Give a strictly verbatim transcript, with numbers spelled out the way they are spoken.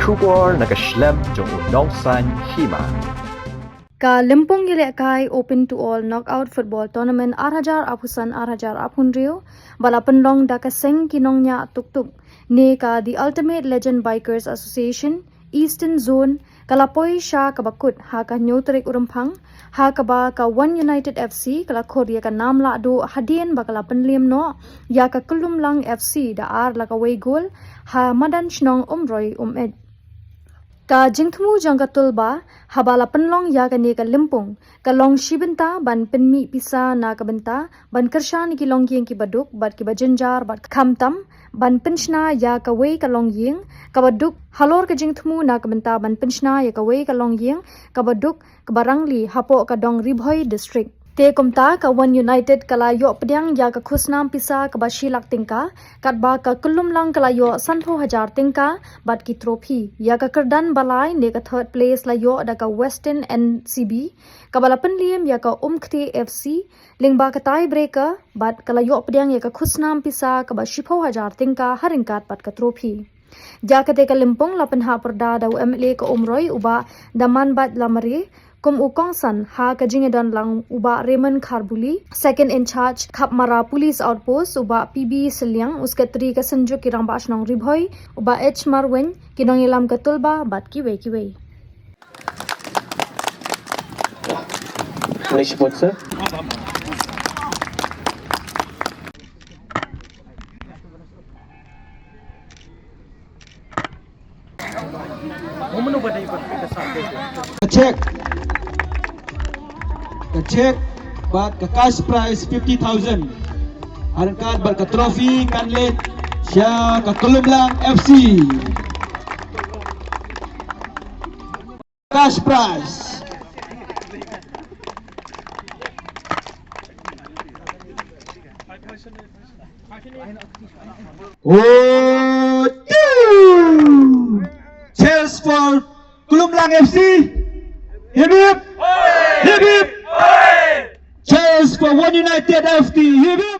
Khubor na ka shlem jong u nongsaiñ hima. Ka Lympung Ïalehkai Open to All Knockout Football Tournament ar hajar arphew san ar hajar arphew hynriew ba la pynlong da ka seng ki nongñiah tuk tuk ne ka The Ultimate Legend Bikers Association Eastern Zone ka la poi sha kaba kut ha ka hynñiew tarik u Rymphang, ha kaba ka One United F C ka la khur ïa ka nam lahduh hadien ba ka la pynliem noh ïa ka Kyllumlang F C da ar la kawei gol ha madan shnong Umroi Umeit. Ka jingthmu jong ka Tulba haba la pynlong ïa kane ka lympung ka long shi bynta ban pynmih pisa na ka bynta ban kyrshan ïa ki longïing kiba duk bad kiba jynjar bad khamtam ban pynshna ïa kawei ka longïing kaba duk. Halor ka jingthmu na ka bynta ban pynshna ïa kawei ka longïing kaba duk kaba rangli hapoh ka dong Ri Bhoi District. Te kumta ka One United ka la ïoh pdiang ïa ka khusnam pisa kaba shi lak tyngka, katba ka Kyllumlang ka la ïoh sanphew hajar tyngka bad ki trophy. Ïa ka kyrdan ba lai ne ka third place la ïoh da ka Western N C B kaba la pynliem ïa ka Umkhtih F C lyngba ka tie breaker bad ka la ïoh pdiang ïa ka khusnam pisa kaba shiphew hajar tyngka ha ryngkat bad ka trophy. Ïa kata ka lympung la pynhap pyrda da u M L A ka Umroi u Bah Damanbait Lamare kum u kongsan ha ka jingïadon lang u Bah Raymond Kharbuli, second in charge Khapmara Police Outpost u Bah P B Sylliang, u secretary ka Synjuk ki Rangbah Shnong Ri Bhoi u Bah H Marwein, ki nongïalam ka Tulba bad kiwei kiwei. Nice spot, sir. Ka check. Ka check bad ka cash prize fifty thousand. Ryngkat bad ka trophy kan leit sha ka Kyllumlang F C. Cash prize. Oh, two. Cheers for Kyllumlang F C. Hip hip. Hip hip. Cheers for One United F C. Hip hip.